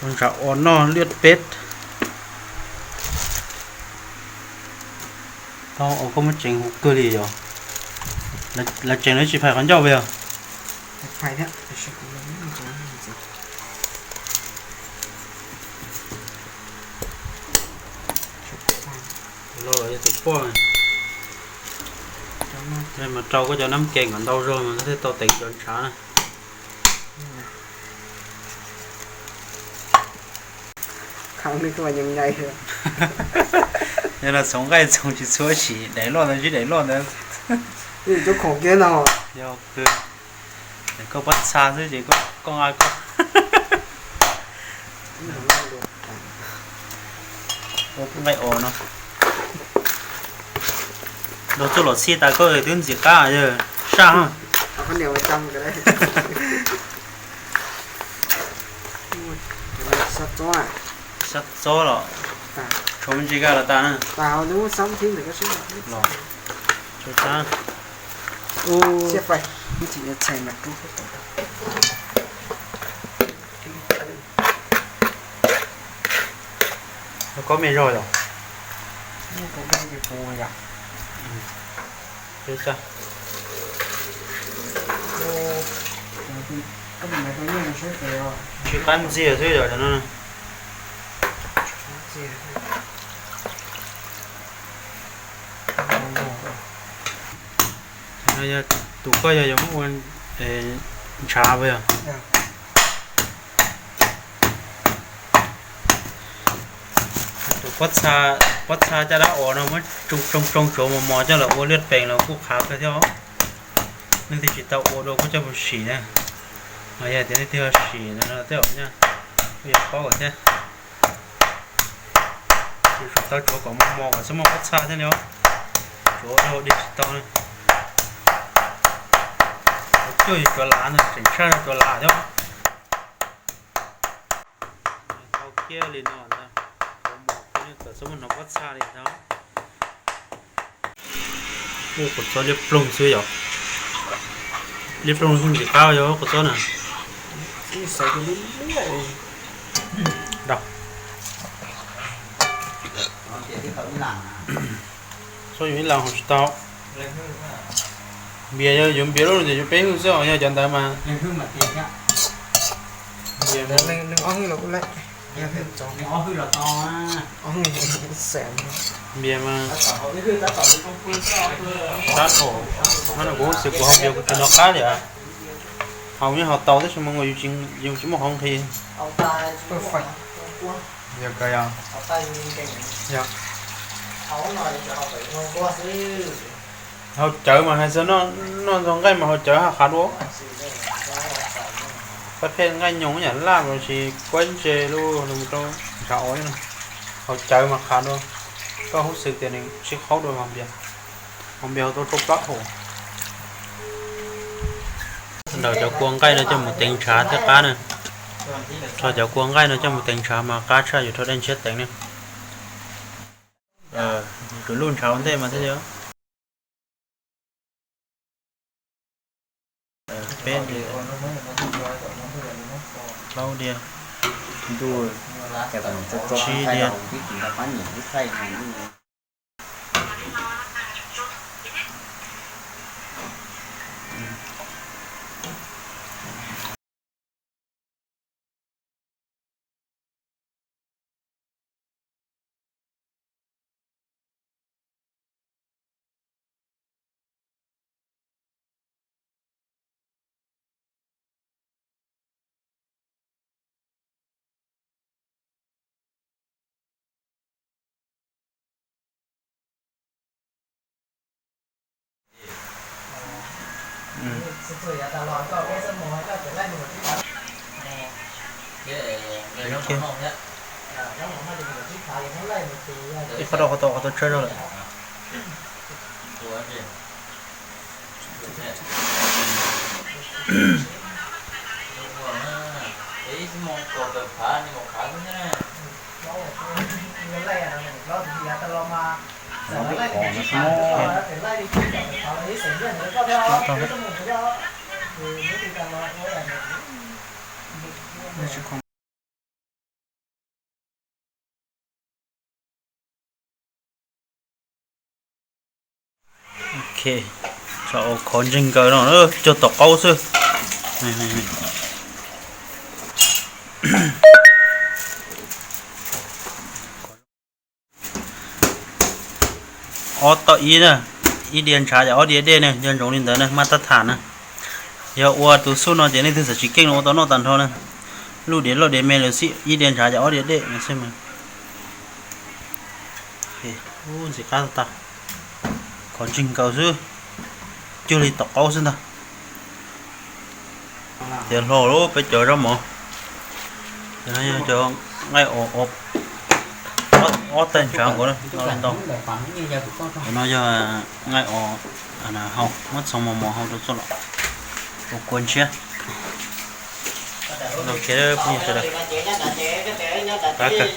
Ntsav os noj liaj peb. Tau os, koj muab tseev huv kawg li yog. Lawv tseev lawv tsis phais qhov ncauj yog. Los yog tus poj mas rau koj cov nab kees kom ntau zog mas koj thiaj tau teev cov ntshav na. Yog no txhoov nqaij txhoov tsis txhua sim daim loj ntawd, tsis daim loj ntawd. Yog koj pob txha xwb ces koj nqa koj. Ua nqaij os no. Nrog txuj lom txhij tas koj twb ntxim qab yog saj. Sab txob los tshuav me ntsis kaj los tas na. Los tshuav sab. Kob me zog yog. Tsis qab ntxiag xwb yog cov no. Tus koj yog yuav muab ua ntshav puas yog? Tus pob txha caj dab os no muab tsoo tsoo tsoo tsuav mos mos coj los ua liaj peem los kuj qhav kawg thiab. Nej thiaj tsis tau ua dua kuj coj mus sim na. Yog tias nej thiaj sim no tej zaum nyaj kuj yuav paub lawm thiab. Yus tsuas tau tsuav kom mos mos kom txhob muaj pob txha thiab li os. Tsuav ua dog dig tsis tau na. Cuaj yus tsuav lav ntag, tseem tshaj tsuav lav thiab. Tau kiag li no ntag, tsuav mos kom txhob muaj hnov pob txha li ntag. Ua kua txob liab ploog xwb yom. Liab ploog xwb ntxim qab yog kua txob na. Txob yus ib las hauv tsis tau. Npias yog yuav npias lub no ces yuav peb hwj xwb os, yog cov ntawd mas. Npias mas. Tab tom, no kuv xwm kuv ho npias kuv tsis hnov qab li. Haus nyob haus tau tab sis mas yus tsis muaj qhov nqhis. Yog, yog. Haus cawv mas hais txog noj ntxuag nqaij mas haus cawv haj qhav dua. Pab pheej nqaij nyoos yam laj los sis kuab ntse lub los rau ntshav os, haus cawv mas qhav dua. Koj hub xwm tias nws sib qhaub dua mas npias, mas npias tau rau plab hauv. Nrog cov kua nqaij no coj mus teev ntshav thiab qab na. Nrog cov kua nqaij no coj mus teev ntshav mas qab tshaj yus rau dej ntshiab teev na. Tus luj ntshav ua ntej mas thiaj li. Peb diav, plaub diav, tsib diav. Ib qhov rau qhov tau qhov tau tshawb zog lawm. Ok, tsam ua khov ntseeg nkaus no, cuag tom qaub xwb. Ob toj ib na, ib diav ntshav ces ob diav dej ne, nco ntsoov li ntawd na, maj tab tham na. Yog ua tus xub no ces leej twg txawm tsis keej los ua tau noj tag nrho na. Luj diav loj diav me lawm xij, ib diav ntshav ces ob diav dej no xwb mas. Ntxim qab tas, khov ntseeg nkaus xwb, cuag li tom qaub xwb ntag. Tiav hlo lawm peb cov zaub mov, cov nqaij os, ob tais ntshav nkaus no ntau. Cov no yog nqaij os, hau, muab txhoov mos mos hau rau txoj los ua kua ntshiab. Ok, phooj ywg sawv daws, pab kawg.